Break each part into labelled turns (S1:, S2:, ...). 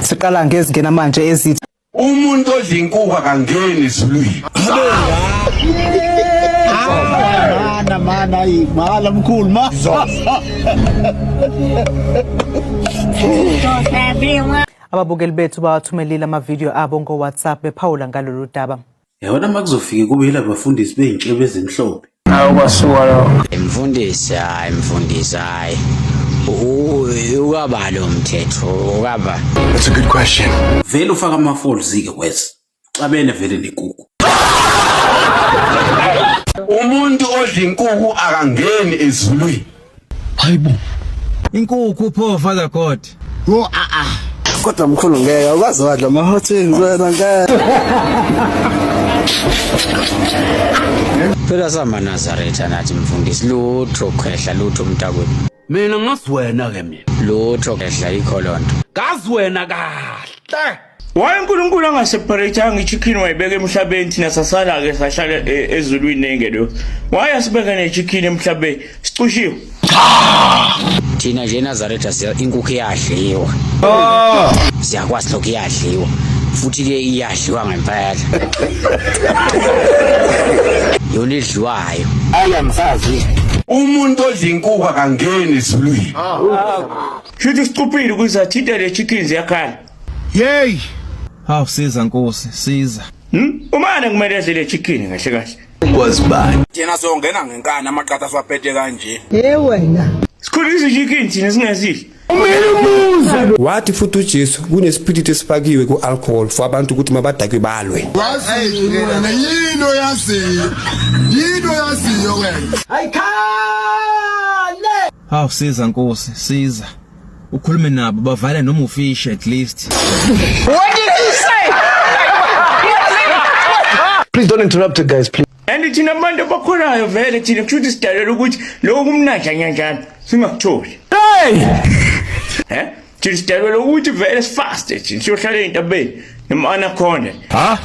S1: Siqala ngezingena manje ezithi
S2: Umuntu odla inkukhu akangeni ezulwini.
S3: Mana mana ayi mala mkhulu ma.
S1: Ababukeli bethu bawathumelile amavidiyo abo ngo-WhatsApp bephawula ngalolu daba.
S4: Yabona uma kuzofike kube yila bafundisi bey'ntshebe ezimhlophe.
S5: Mfundisi hayi mfundisi hayi ukaba lo mthetho ukaba.
S2: That's a good question.
S4: Vele ufaka ama-falls-ke wes. Uxabene vele nekuku.
S2: Umuntu odla inkukhu akangeni ezulwini.
S6: Inkukhu pho Father God.
S7: Kodwa mkhulu ngeke awukaze wadla ama-hot wings wena ngeke.
S5: Phela samaNazaretha nathi mfundisi lutho khwehla lutho mntakwethu.
S8: Mina ngazi wena ke mina.
S5: Lutho khehla yikho lonto.
S8: Ngazi wena kahle.
S9: Why uNkulunkulu angaseparate-anga i-chicken wayibeka emhlabeni thina sasala-ke sahlala ezulwini nengelosi? Why asibeke ne-chicken emhlabeni? Sicushiwe.
S5: Thina nje eNazaretha siya inkukhu iyadliwa. Siyakwazi lokhu iyadliwa. Futhi ke iyadliwa ngempela. Yona idliwayo.
S2: Umuntu odla inkukhu akangeni ezulwini.
S9: Shuthi sicuphile ukuze athinte le chicken ziyakhala.
S3: Yey.
S6: Hawu siza Nkosi, siza.
S9: Hmm? Umane kumele adle le chicken kahle kahle.
S10: Thina siyongena ngenkani amaqatha siwaphethe kanje.
S9: Sikhulisa i-chicken thina singazidli.
S11: Wathi futhi uJesu kunesipiliti esifakiwe ku-alcohol for abantu ukuthi mabadakwe balwe.
S3: Waziyo wena yini oyaziyo? Yini oyaziyo wena?
S6: Hawu siza Nkosi, siza. Ukhulume nabo bavale noma ufishe at least.
S7: Please don't interrupt it guys please.
S9: And thina abantu abakholayo vele thina kusho ukuthi sidalelwe ukuthi lokhu kumnandi nyanjani singakutholi. Hey! Eh? Thina sidalelwe ukuthi vele sifaste thina siyohlala ey'ntabeni noma-anaconda.
S11: Ha?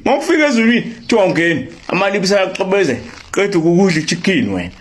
S9: Uma ufika ezulwini kuthiwa ungeni amalibisi ayakuxobeze qeda ukukudla i-chicken wena.